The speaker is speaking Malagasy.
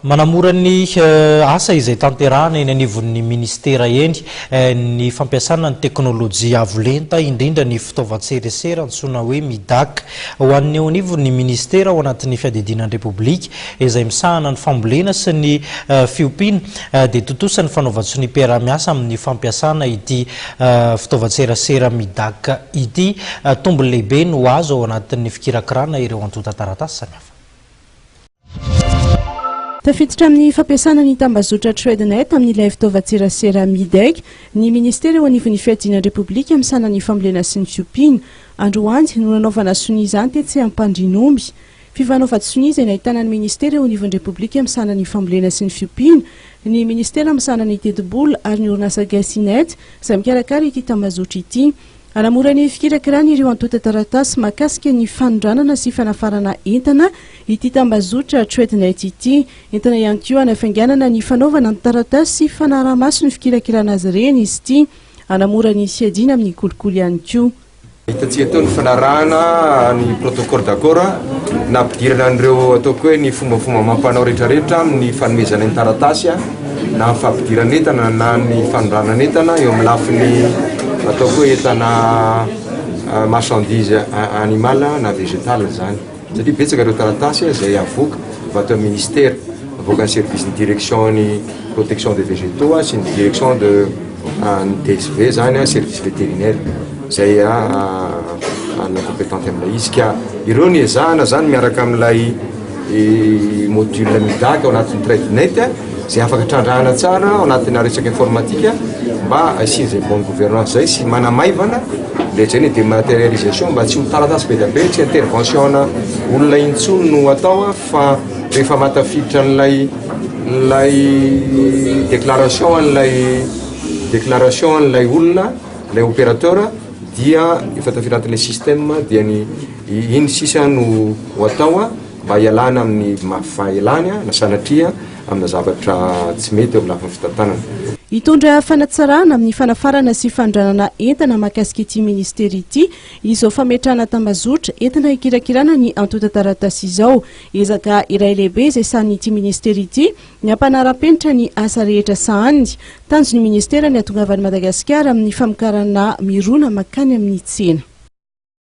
Manamora ny asa izay tanterahana eny anivon'ny minisitera eny ny fampiasana ny teknolojia avo lenta, indrindra ny fitaovan-tseresera antsoina hoe MIDAC. Ho an'ny eo anivon'ny minisitera ao anatin'ny fiadidiana ny Repoblika izay misahana ny fambolena sy ny fiompiana dia tontosa ny fanaovan-tsoniam-piaraha-miasa amin'ny fampiasana ity fitaovan-tserasera MIDAC ity. Tombony lehibe no azo ao anatin'ny fikirakirana ireo antontan-taratasy samihafa. Tafiditra amin'ny fampiasana ny tambazotra TradeNet amin'ilay fitaovan-tserasera MIDEC ny minisitera eo anivon'ny Fiadiana ny Repoblika misahana ny fambolena sy ny fiompiana. Androany no nanaovana sonia izany tetsy Ampandrianomby. Fifanaovan-tsonia izay nahitana ny minisitera eo anivon'ny Repoblika misahana ny fambolena sy ny fiompiana, ny minisitera misahana ny tetibola ary ny orinasa Gasinet izay mikarakara ity tambazotra ity. Hanamora ny fikirakirana ireo antontan-taratasy mahakasika ny fanondranana sy fanafarana entana ity tambazotra TradeNet ity. Entina ihany koa hanafainganana ny fanaovana ny taratasy sy fanaraha-maso ny fikirakirana azy ireny izy ity. Hanamora ny fiadiana amin'ny kolikoly ihany koa. Hitantsika teo ny fanarahana ny protocole d'accord nampidirana an'ireo ataoko hoe ny fombafomba amam-panao rehetrarehetra amin'ny fanomezana ny taratasy. na ny fampidiran'entana na ny fanondranan'entana eo amin'ny lafiny ataoko hoe entana marchandise animal na végétal zany satria betsaka ireo taratasy izay avoaka avy ato amin'ny ministère, avoakan'ny service ny direction ny protection des végétaux sy ny direction de ny DSV zany service vétérinaire izay anona compétente amin'ilay izy ka ireo ny ezahana zany miaraka amin'ilay module MIDAC ao anatin'ny TradeNet izay afaka trandrahana tsara ao anatina resaka informatique mba hasian'izay bonne gouvernance zay sy manamaivana le zay ny dématérialisation mba tsy ho taratasy be dia be, tsy intervention-na olona intsony no atao fa rehefa mahatafiditra an'ilay ilay déclaration an'ilay déclaration an'ilay olona ilay opérateur dia efa tafiditra anatin'ilay système dia ny Iny sisa no ho atao mba hialana amin'ny fahelany na sanatria amina zavatra tsy mety eo amin'ny lafiny fitantanana. Hitondra fanatsarana amin'ny fanafarana sy fanondranana entana mahakasika ity minisitera ity izao fametrahana tambazotra entina hikirakirana ny antontan-taratasy izao. Ezaka iray lehibe izay sahanin'ity minisitera ity ny hampanara-penitra ny asa rehetra sahaniny. Tanjon'ny minisitera ny hahatongavan'i Madagasikara amin'ny famokarana mirona mankany amin'ny tsena.